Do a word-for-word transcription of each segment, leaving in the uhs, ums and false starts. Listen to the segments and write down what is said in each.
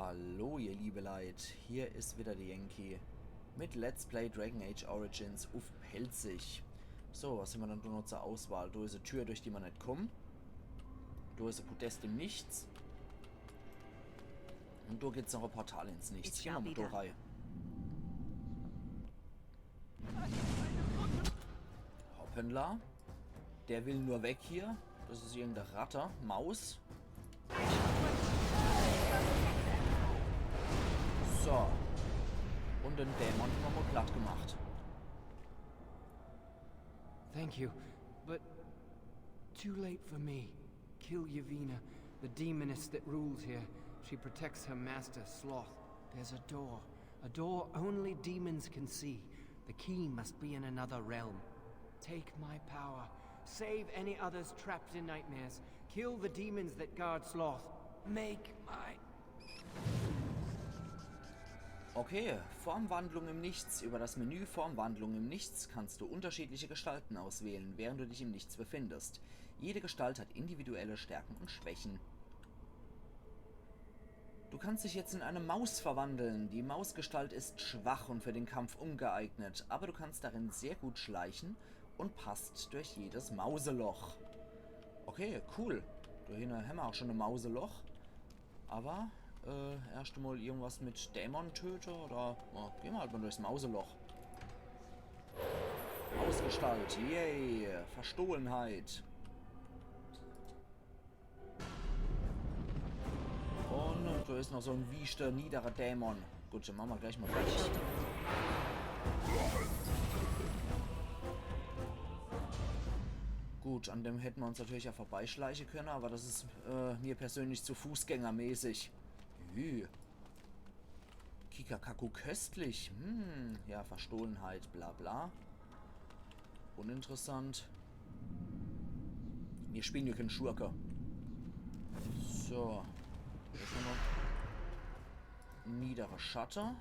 Hallo ihr liebe Leit, hier is wieder de Yankee mit Let's Play Dragon Age Origins uff Pälzisch. So, was hämmer dann do noch zur Auswahl? Do is e Tür, durch die mer net kommen. Do is e Podest im Nichts. Un do geht's noch e Portal ins Nichts. Gehn mer mol do rei. Hoppala. Der will nur weg hier. Das is irgendeine Ratte. Maus. So. Un den Dämon hämmer mol platt gemacht. Thank you, but too late for me. Kill Yavina, the demoness that rules here. She protects her master, Sloth. There's a door. A door only demons can see. The key must be in another realm. Take my power. Save any others trapped in nightmares. Kill the demons that guard Sloth. Make my... Okay, Formwandlung im Nichts. Über das Menü Formwandlung im Nichts kannst du unterschiedliche Gestalten auswählen, während du dich im Nichts befindest. Jede Gestalt hat individuelle Stärken und Schwächen. Du kannst dich jetzt in eine Maus verwandeln. Die Mausgestalt ist schwach und für den Kampf ungeeignet, aber du kannst darin sehr gut schleichen und passt durch jedes Mauseloch. Okay, cool. Do hinne hämmer auch schon e Mauseloch. Aber, äh, erscht mol irgendwas mit Dämon töte oder... Na, gehn mer halt mol durchs Mauseloch. Mausgestalt, yay, Verstohlenheit. Un do is noch so en wieschter, niederer Dämon. Gut, den mache mer gleich mol fertig. Gut, an dem hätte mer uns natürlich auch vorbeischleiche könne, aber das is, äh, mir persönlich zu fußgängermäßig. Ü. Kikakaku köstlich. Hm, ja, Verstohlenheit, bla bla. Uninteressant. Mir spielen hier kein Schurke. So. Jetzt hämmer niedere Schatte.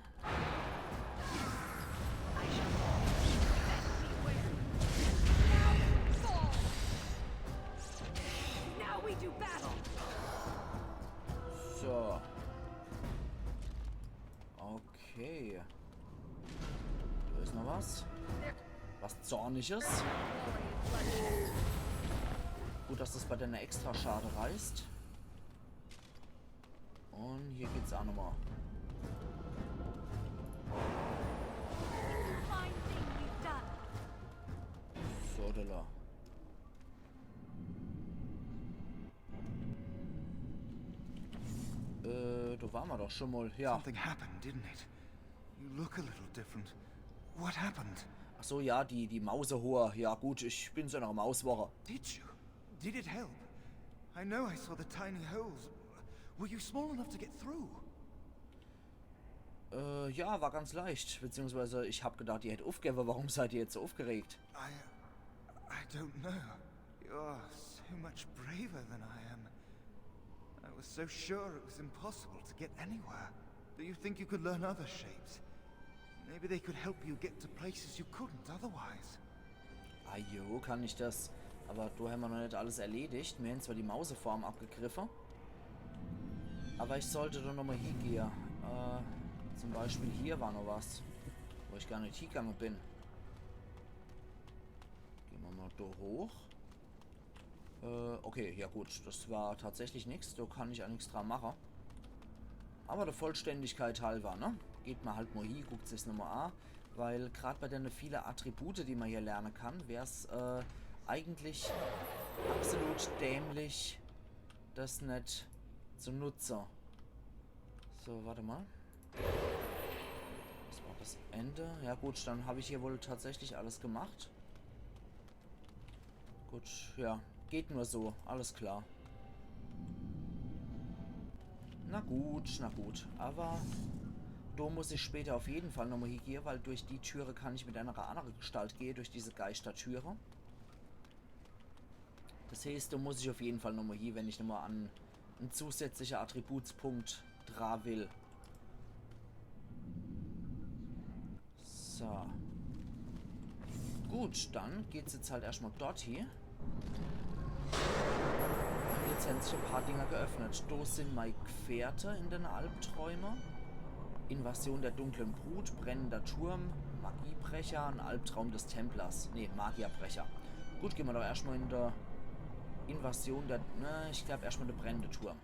Now we do battle. So. Okay. Do is noch was. Was Zorniges. Gut, dass das bei denne extra Schade reißt. Un hier geht's auch nochmol. Fine thing you've done. So, do. Äh, do ware mer doch schon mol. Ja. Something happened, didn't it? You look a little different. What happened? Ach so, ja, die, die Mausehoer. Ja gut, ich bin so noch Mauswoche. Did you? Did it help? I know I saw the tiny holes. Were you small enough to get through? Äh, ja, war ganz leicht. Beziehungsweise ich hab gedacht, die hätt uffgewwe. Warum seid ihr jetzt so uffgeregt? I... I don't know. You're so much braver than I am. I was so sure it was impossible to get anywhere. Do you think you could learn other shapes? Maybe they could help you get to places you couldn't otherwise. Ajo, kann ich das. Aber do hämmer noch net alles erledigt. Mir hän zwar die Mauseform abgegriffe. Aber ich sollt do nochmol hiegehe. Äh, zum Beispiel hier war noch was, wo ich gar net hiegange bin. Gehn mer mol do hoch. Äh, okay, ja gut, das war tatsächlich nix. Do kann ich auch nix dra mache. Aber der Vollständigkeit halber, ne? Geht mer halt mol hie, guckt sich's nochmol a. Weil grad bei denne viele Attribute, die mer hier lerne kann, wär's, äh, eigentlich absolut dämlich, das net zu nutze. So, warte mol. Das war das Ende. Ja gut, dann hab ich hier wohl tatsächlich alles gemacht. Gut, ja. Geht nur so. Alles klar. Na gut, na gut. Aber do muss ich später auf jeden Fall nochmol hiegehe, weil durch die Türe kann ich mit einer anderen Gestalt gehe, durch diese Geistertüre. Das heißt, do muss ich auf jeden Fall nochmol hie, wenn ich nochmol an en zusätzlicher Attributspunkt dra will. So. Gut, dann geht's jetzt halt erscht mol dort hie. Hier Jetzt hän sich e paar Dinger geöffnet. Do sin mei Gfährte in den Albträume. Invasion der dunklen Brut, brennender Turm, Magiebrecher, ein Albtraum des Templers. Nee, Magierbrecher. Gut, gehn mer doch erschtmol in der Invasion der... Ne, ich glaab erschtmol der brennende Turm.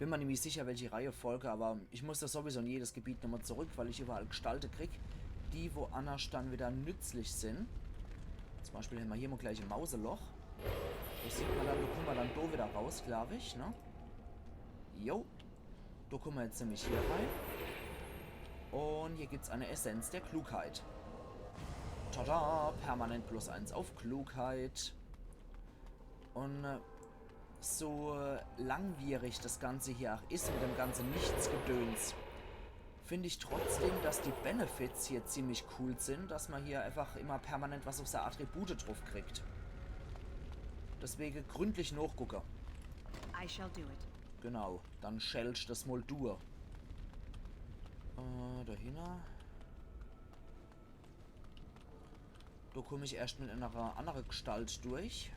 Bin mer nimmi sicher, welche Reihefolge, awwer ich muss do sowieso in jedes Gebiet nochmol zurück, weil ich iwwerall Gestalte krieg, die woannerscht dann widder nützlich sin. Zum Beispiel hän mer hier mol gleich e Mauseloch. Do sieht mer dann, do kumme mer dann do widder raus, glaab ich, ne? Jo. Do kumme mer jetzt nämlich hier rein. Un hier gibt's eine Essenz der Klugheit. Tada! Permanent plus eins auf Klugheit. Un, äh, so, äh, langwierig das Ganze hier ach is mit dem ganze Nichtsgedöns, find ich trotzdem, dass die Benefits hier ziemlich cool sin, dass mer hier einfach immer permanent was auf sei Attribute druff kriegt. Deswege gründlich nochgucke. I shall do it. Genau, dann schellsch das mol dur. Äh, do hinne. Do kumm ich erscht mit enner annere Gestalt durch.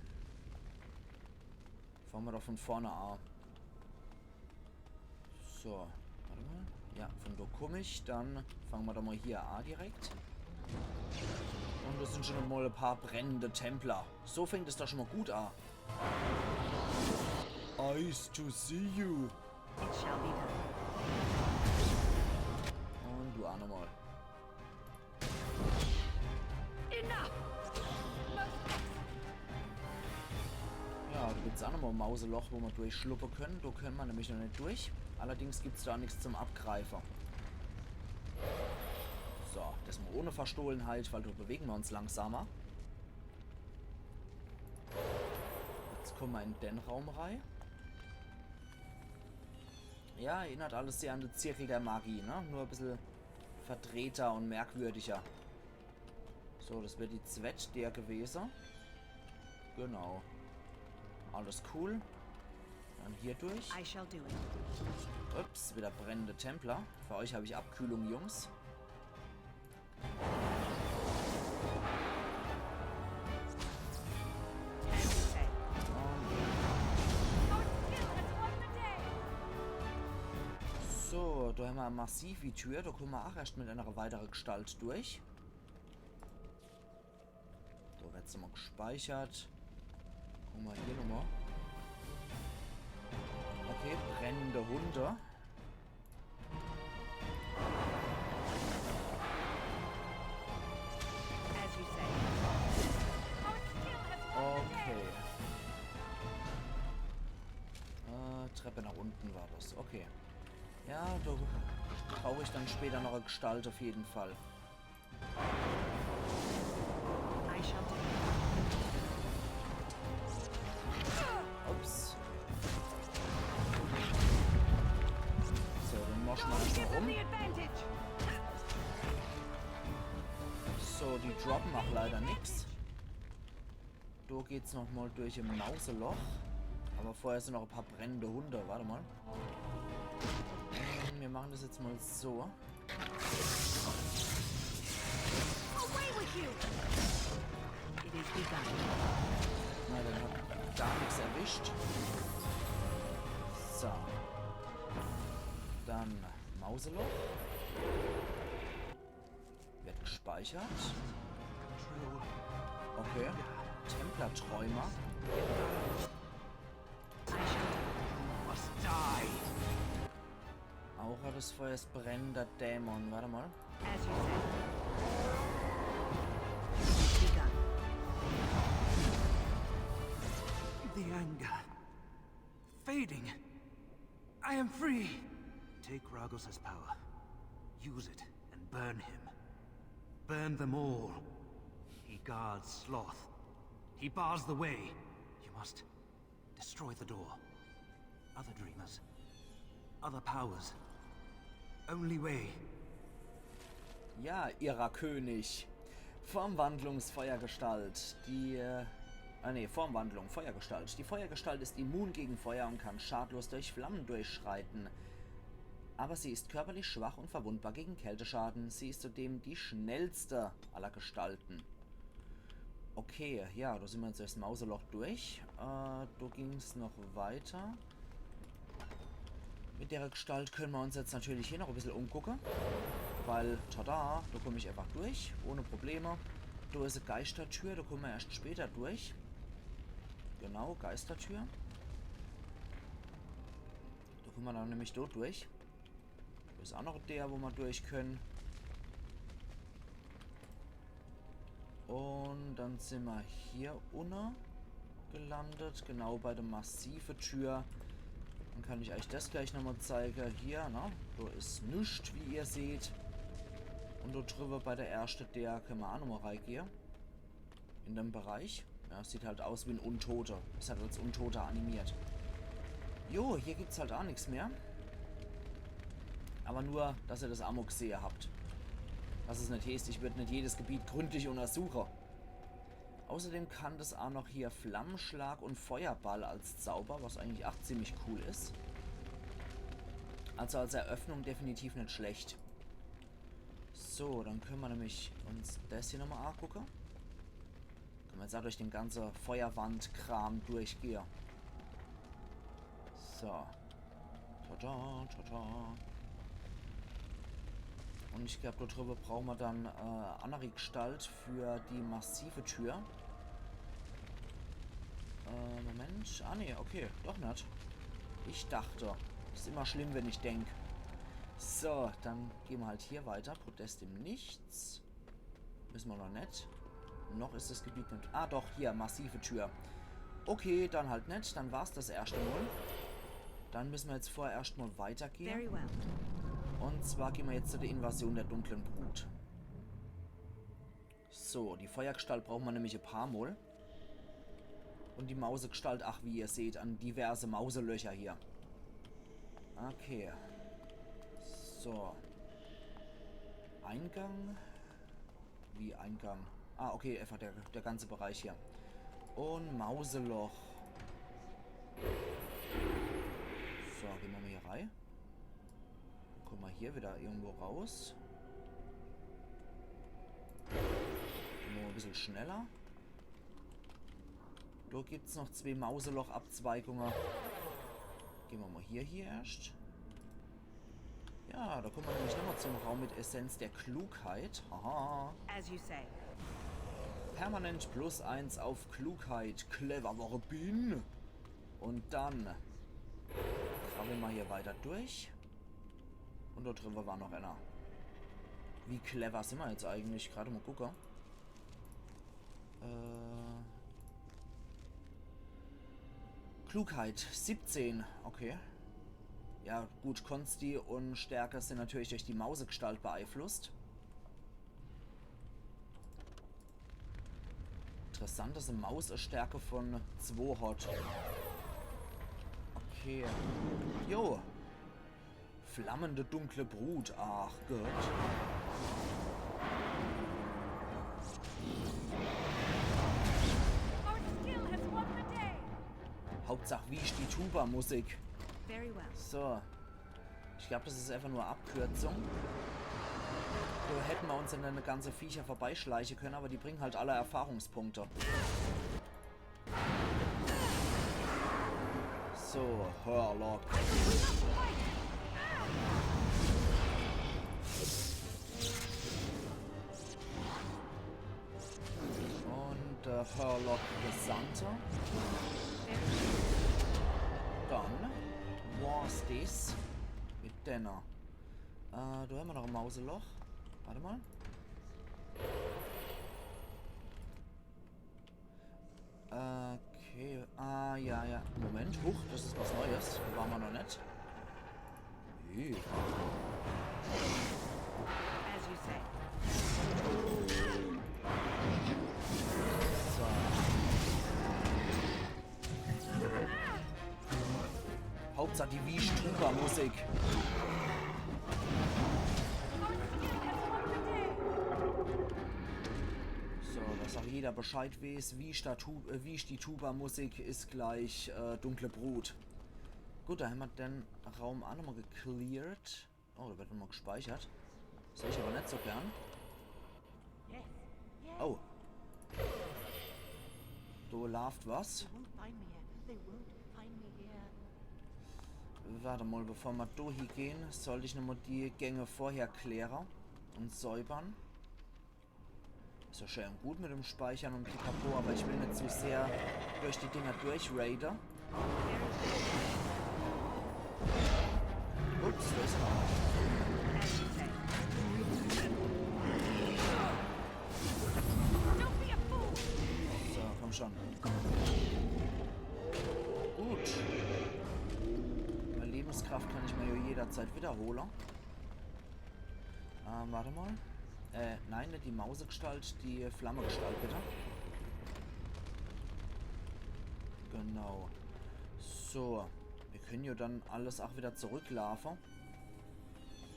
Fange mer doch von vorne a. So, wart emol. Ja, von do kumm ich. Dann fange mer doch mol hier a direkt. Un do sin schun emol e paar brennende Templer. So fängt es doch schun mol gut a. Nice to see you. It shall be done. Un du a nochmol. Enough! Ja, do gibt's a nochmol e Mauseloch, wo mer durchschluppe kenne. Do kenne mer nämlich noch net durch. Allerdings gibt's do nix zum Abgreife. So, das mol ohne Verstohlenheit, weil do bewege mer uns langsamer. Jetzt kumme mer in den Raum rei. Ja, erinnert alles sehr an den Zirkel der Magie, ne? Nur e bissel verdrehter un merkwürdiger. So, das wär die zwett der gewese. Genau. Alles cool. Dann hier durch. I shall do it. Ups, widder brennende Templer. Für euch hab ich Abkühlung, Jungs. As you say. So, do hämmer massiv die Tür. Do kumme mer ach erscht mit enner weiterer Gestalt durch. Do werd se mol gespeichert. Gucke mer hier nochmol. Okay, brennende Hunde. As you say. Okay. Äh, Treppe nach unten war das. Okay. Ja, do brauch ich dann später noch e Gestalt auf jeden Fall. I shall do it. Ups. So, dann mosche mer erscht mol rum. So, die droppe ach leider nix. Do geht's nochmol durch e Mauseloch. Awwer vorher sin noch e paar brennende Hunde. Wart emol. Ähm, mir mache das jetzt mol so. Away with you! It is begun. Na, dann hat gar nix erwischt. So. Dann Mauseloch. Werd gespeichert. Okay. Templerträumer. I shall must die! Aura des Feuers, brennender Dämon. Wart emol. As you said. Begun. The anger. Fading. I am free. Take Ragos's power. Use it and burn him. Burn them all. He guards Sloth. He bars the way. You must destroy the door. Other dreamers. Other powers. Only way. Ja, Irra König. Formwandlungsfeuergestalt. Die, äh, ah, nee, Formwandlung, Feuergestalt. Die Feuergestalt ist immun gegen Feuer und kann schadlos durch Flammen durchschreiten. Aber sie ist körperlich schwach und verwundbar gegen Kälteschaden. Sie ist zudem die schnellste aller Gestalten. Okay, ja, do sin mer jetzt durchs Mauseloch durch. Äh, do ging's noch weiter. Mit der Gestalt könne mer uns jetzt natürlich hier noch e bissel umgucke. Weil, tada, do komm ich einfach durch, ohne Probleme. Do is e Geistertür, do komm mer erscht später durch. Genau, Geistertür. Do komm mer dann nämlich do durch. Do is aa noch der, wo mer durch könne. Un dann sin mer hier unne gelandet, genau bei der massive Tür. Dann kann ich eich des gleich nochmol zeige. Hier, ne? Do is nix, wie ihr seht. Un do driwwe bei der erschte Deer könne mer aa nochmol reigehe. In dem Bereich. Ja, sieht halt aus wie en Untoter. Is halt als Untoter animiert. Jo, hier gibt's halt aa nix mehr. Aber nur, dass ihr des aa mol gesehe habt. Dass es net heeßt, ich würd net jedes Gebiet gründlich untersuche. Außerdem kann des aa noch hier Flammenschlag un Feuerball als Zauber, was eigentlich ach ziemlich cool is. Also als Eröffnung definitiv net schlecht. So, dann könne mer nämlich uns des hier nochmol aagucke. Könne mer jetzt aa durch den ganze Feuerwandkram durchgehe. So. Tada, tada. Un ich glaub, do driwwe brauche mer dann, äh, annere Gestalt für die massive Tür. Äh, Moment. Ah, nee, okay, doch net. Ich dachte, is immer schlimm, wenn ich denk. So, dann gehn mer halt hier weiter. Protest im Nichts. Misse mer noch net. Noch is des Gebiet net. Ah, doch, hier, massive Tür. Okay, dann halt net. Dann war's des erschte Mol. Dann misse mer jetzt vorher erscht mol weitergehe. Very well. Un zwar gehn mer jetzt zu der Invasion der dunklen Brut. So, die Feuergestalt brauche mer nämlich e paar Mol. Un die Mausegestalt, ach, wie ihr seht, an diverse Mauselöcher hier. Okay. So. Eingang. Wie Eingang? Ah, okay, einfach der, der ganze Bereich hier. Un Mauseloch. So, gehn mer mol hier rei. Komm mer hier wieder irgendwo raus. Nur e bissel schneller. Do gibt's noch zwee Mauseloch-Abzweigunge. Gehn mer mol hier, hier erscht. Ja, do komm mer nämlich nochmol zum Raum mit Essenz der Klugheit. Haha. As you say. Permanent plus eins auf Klugheit. Clever wor ich bin. Un dann krabbel mer hier weiter durch. Un do driwwe war noch einer. Wie clever sin mer jetzt eigentlich? Grad mol gucke. Äh, Klugheit, siebzehn. Okay. Ja, gut, Konsti un Stärke sin natürlich durch die Mausegestalt beeinflusst. Interessant, dass e Maus e Stärke von zwo hat. Okay. Jo. Flammende dunkle Brut. Ach Gott. Our skill has won the day. Hauptsach, wie is die Tuba-Musik? Very well. So. Ich glaub, das is einfach nur Abkürzung. So hätte mer uns an denne ganze Viecher vorbeischleiche könne, aber die bringen halt alle Erfahrungspunkte. So, Hurlock. Un, äh, Hurlock Gesandter. Dann war's des mit denne. Äh, do hämmer noch e Mauseloch. Wart emol. Okay. Ah, ja, ja. Moment. Huch, das is was Neues. Do ware mer noch net. Ih. As you say. So. Hauptsach die Wiesch-Tuba-Musik. So, dass ach jeder Bescheid weeß, Wiesch, der Tu-, äh, Wiesch die Tuba-Musik is gleich, äh, dunkle Brut. Gut, do hämmer den Raum ach nochmol gecleart. Oh, do werd nochmol gespeichert. Seh ich aber net so gern. Oh. Do laaft was. They won't find me here. They won't find me here. Wart emol, bevor mer do hiegehn, sollt ich nochmol die Gänge vorher kläre un säubere. Is jo schää un gut mit dem Speichere un Pipapo, awwer ich will net zu sehr durch die Dinger durchraide. Ups, do is er noch. Don't be a fool! So, komm schon. Gut. Mei Lebenskraft kann ich mer jo jederzeit wiederhole. Ähm, wart emol. Äh, nein, net die Mausegestalt, die Flammegestalt, bitte. Genau. So, mir kenne jo dann alles ach wieder zurücklaafe.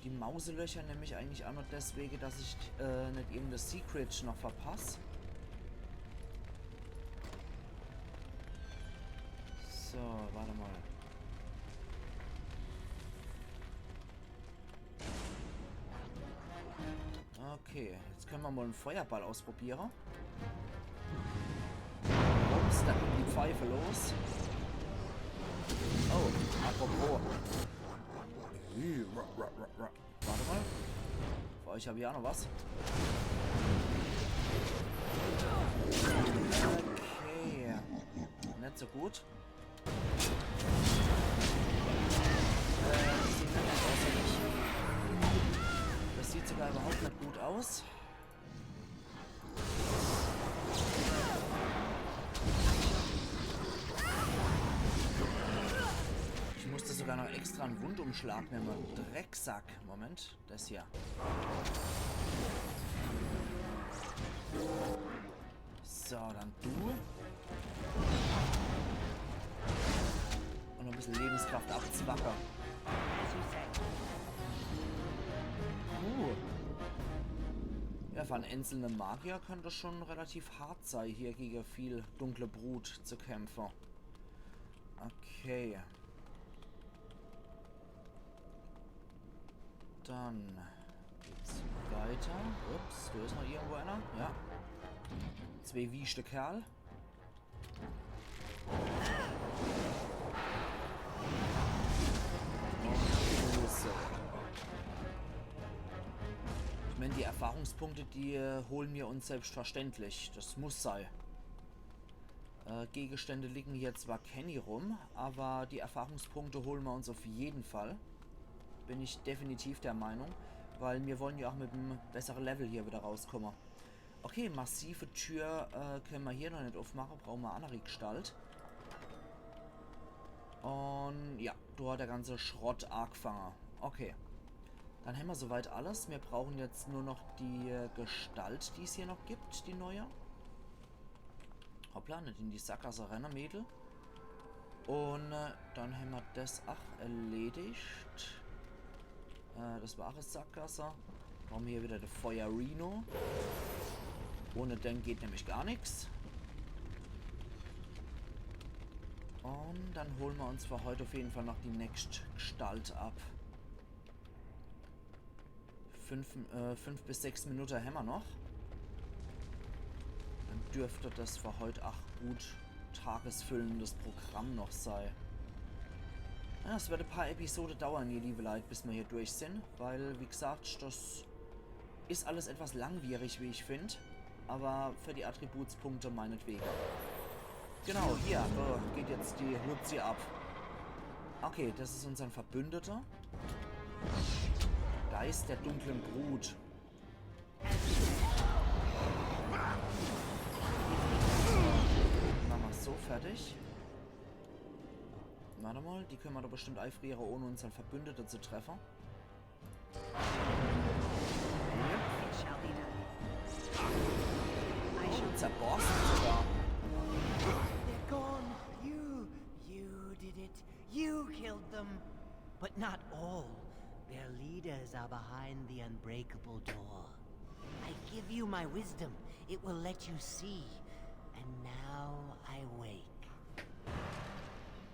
Die Mauselöcher nemm ich eigentlich ach nur deswege, dass ich äh, net irgend e Secret noch verpass. So, wart emol. Okay, jetzt kenne mer mol en Feuerball ausprobiere. Ups, do ging die Pfeife los. Oh, apropos. Wart emol. Für euch hab ich ach noch was. Okay. Net so gut. Äh, das sieht net gut aus, find ich. Das sieht sogar überhaupt net gut aus. Ich musste sogar noch extra en Wundumschlag nemme. Drecksack. Moment, das hier. So, dann du. Un noch e bissel Lebenskraft abzwacke. Puh. Ja, für en einzelne Magier kann das schon relativ hart sei, hier gege viel dunkle Brut zu kämpfe. Okay. Dann geht's weiter. Ups, do is noch irgendwo einer. Ja. Zwee wieschte Kerl. Ich mein, die Erfahrungspunkte, die äh, hole mer uns selbstverständlich. Das muss sei. Äh, Gegenstände liegen hier zwar kenni rum, aber die Erfahrungspunkte hole mer uns auf jeden Fall. Bin ich definitiv der Meinung, weil mir wollen ja auch mit em bessere Level hier wieder rauskomme. Okay, massive Tür äh, kenne mer hier noch net aufmache, brauche mer annere Gestalt. Un ja, do hat der ganze Schrott agefange. Okay. Dann hämmer soweit alles. Mir brauchen jetzt nur noch die äh, Gestalt, die es hier noch gibt, die neue. Hoppla, net in die Sackgasse renne, Mädel. Un äh, dann hämmer das ach erledigt. Äh, das war ach e Sackgasse. Brauche mer hier wieder de Feuer Reno. Ohne den geht nämlich gar nix. Un dann hole mer uns für heut auf jeden Fall noch die nächst Gestalt ab. Fünf, äh, fünf bis sechs Minute hämmer noch. Dann dürft das für heut ach gut tagesfüllendes Programm noch sei. Ja, es wird e paar Episode dauern, ihr liebe Leit, bis mer hier durch sin, weil, wie gesagt, das is alles etwas langwierig, wie ich find. Aber für die Attributspunkte meinetwege. Genau, hier äh, geht jetzt die Luzi ab. Okay, das is unsern Verbündeter. Geist der dunklen Brut. Mache mer so fertig. Wart emol, die kenne mer doch bestimmt eifriere, ohne unsern Verbündete zu treffe. It shall be done. I shall Zerborst sogar. They're gone. You, you did it. You killed them. But not all. Their leaders are behind the unbreakable door. I give you my wisdom. It will let you see. And now I wake.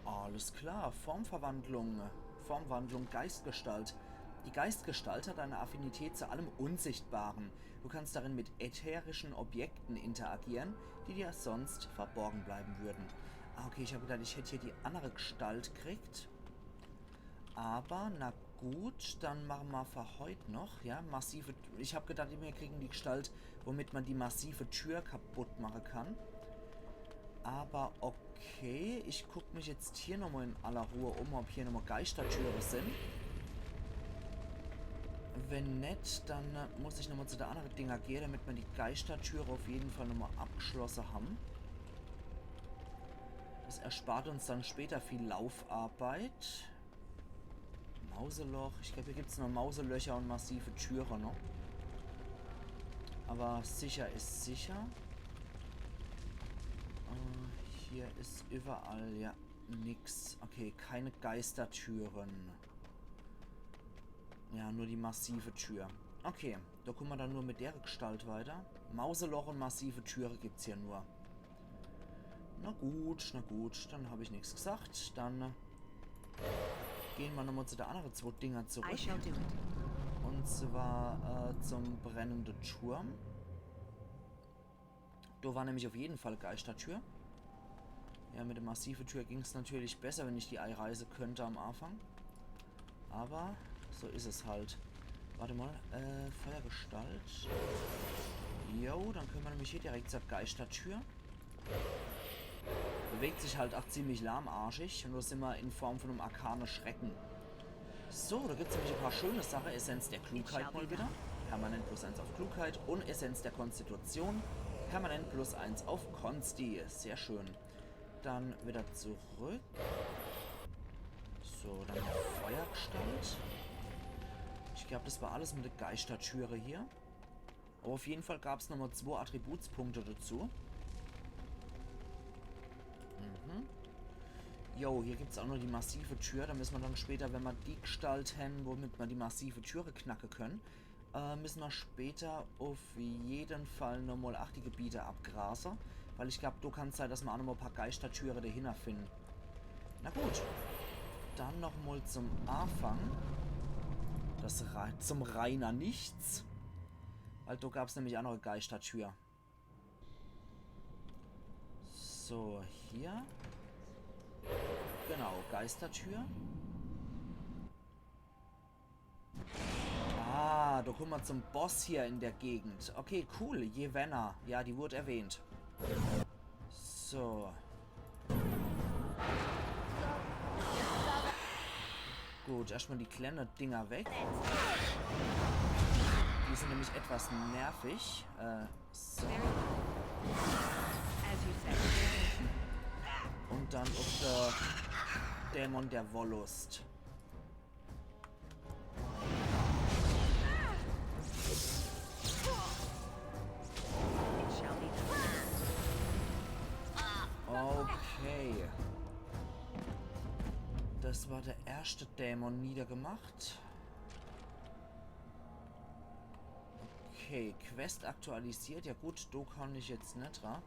Alles klar, Formverwandlung. Formwandlung, Geistgestalt. Die Geistgestalt hat eine Affinität zu allem Unsichtbaren. Du kannst darin mit ätherischen Objekten interagieren, die dir sonst verborgen bleiben würden. Ah, okay, ich hab gedacht, ich hätt hier die andere Gestalt gekriegt. Aber, na gut, dann mache ma für heut noch, ja, massive... Ich hab gedacht, mir kriegen die Gestalt, womit ma die massive Tür kaputt mache kann. Aber okay, ich guck mich jetzt hier nochmal in aller Ruhe um, ob hier nochmal Geistertüre sind. Wenn net, dann muss ich nochmal zu der andere Dinger gehe, damit ma die Geistertüre auf jeden Fall nochmal abgeschlosse haben. Das erspart uns dann später viel Laufarbeit. Mauseloch. Ich glaub, hier gibt's nur Mauselöcher und massive Türe, ne? Aber sicher is sicher. Äh, hier is überall, ja, nix. Okay, keine Geistertüren. Ja, nur die massive Tür. Okay, da kommen wir dann nur mit der Gestalt weiter. Mauseloch und massive Türe gibt's hier nur. Na gut, na gut, dann hab ich nix gesagt. Dann, äh, gehen wir nochmal zu der anderen zwei Dinger zurück. I shall do it. Und zwar, äh, zum brennenden Turm. Da war nämlich auf jeden Fall Geistertür. Ja, mit der massive Tür ging's natürlich besser, wenn ich die eireiße könnte am Anfang. Aber so is es halt. Warte mal, äh, Feuergestalt. Jo, dann können wir nämlich hier direkt zur Geistertür. Bewegt sich halt auch ziemlich lahmarschig und da sind wir in Form von einem arkanen Schrecken. So, da gibt's nämlich ein paar schöne Sachen. Essenz der Klugheit mal wieder. Permanent plus eins auf Klugheit und Essenz der Konstitution. Permanent plus eins auf Konsti. Sehr schön. Dann wieder zurück. So, dann Feuergestalt. Ich glaub, das war alles mit der Geistertüre hier. Aber auf jeden Fall gab's nochmal zwei Attributspunkte dazu. Mhm. Jo, hier gibt's auch noch die massive Tür. Da müssen wir dann später, wenn wir die Gestalt haben, womit wir die massive Türe knacken können, äh, müssen wir später auf jeden Fall nochmal auch die Gebiete abgrasen. Weil ich glaub, da kann's sein, dass wir auch nochmal ein paar Geistertüre dahinter finden. Na gut. Dann nochmal zum Anfang. Das Ra-, zum Reiner Nichts. Weil da gab's nämlich auch noch eine Geistertür. So, hier. Genau, Geistertür. Ah, da kommen wir zum Boss hier in der Gegend. Okay, cool. Jevenna. Ja, die wurde erwähnt. So. Gut, erstmal die kleinen Dinger weg. Die sind nämlich etwas nervig. Äh, so. As you say. Und dann auf der Dämon der Wollust. It shall be done. Okay. Das war der erste Dämon niedergemacht. Okay, Quest aktualisiert. Ja gut, da kann ich jetzt net dra.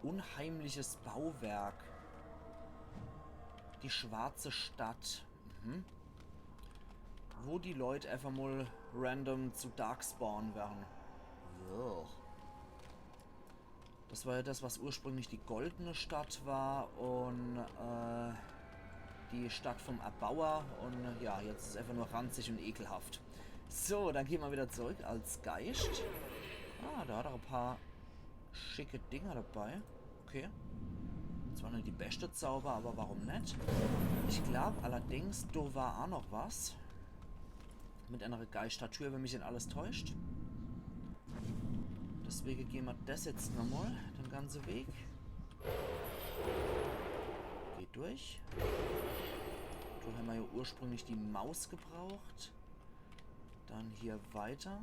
Unheimliches Bauwerk. Die schwarze Stadt. Mhm. Wo die Leute einfach mal random zu Darkspawn werden. So. Das war ja das, was ursprünglich die goldene Stadt war und, äh, die Stadt vom Erbauer. Und, äh, ja, jetzt is es einfach nur ranzig und ekelhaft. So, dann gehen wir wieder zurück als Geist. Ah, da hat er ein paar schicke Dinger dabei. Okay. Zwar net die beste Zauber, aber warum net? Ich glaub allerdings, da war auch noch was. Mit einer Geistertür, wenn mich net alles täuscht. Deswegen gehen wir das jetzt nochmal, den ganzen Weg. Geht durch. Da haben wir ja ursprünglich die Maus gebraucht. Dann hier weiter.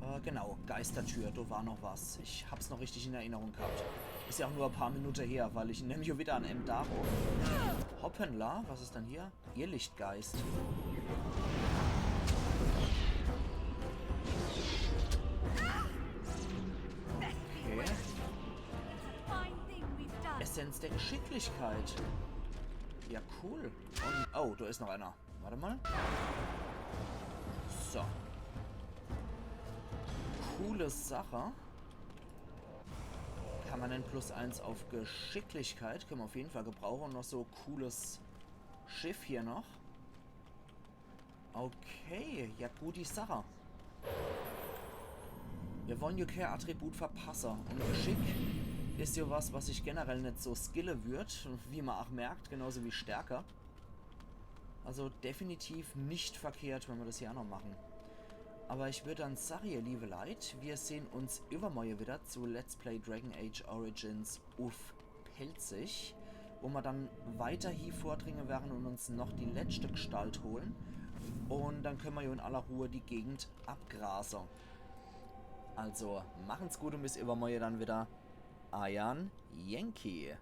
Äh, genau, Geistertür, da war noch was. Ich hab's noch richtig in Erinnerung gehabt. Is ja auch nur ein paar Minuten her, weil ich nämlich wieder an einem Tag auf. Hoppala, was is denn hier? Irrlichtgeist. Okay. Essenz der Geschicklichkeit. Ja, cool. Un, oh, do is noch einer. Wart emol. So. Coole Sache. Permanent plus eins auf Geschicklichkeit. Könne mer auf jeden Fall gebrauche. Un noch so cooles Schiff hier noch. Okay, ja, gute Sache. Mir wolle jo kee Attribut verpasse. Un Geschick is jo was, was ich generell net so skille würd, wie mer ach merkt, genauso wie Stärke. Also definitiv net verkehrt, wenn mer das hier ach noch mache. Awwer ich würd dann sage, ihr liewe Leit, mir sehn uns iwwermorje widder zu Let's Play Dragon Age Origins uff Pälzisch, wo mer dann weiter hie vordringe werre un uns noch die letschte Gestalt hole. Un dann könne mer jo in aller Ruhe die Gegend abgrase. Also, machen's gut un bis iwwermorje dann widder. Eiern Yankee.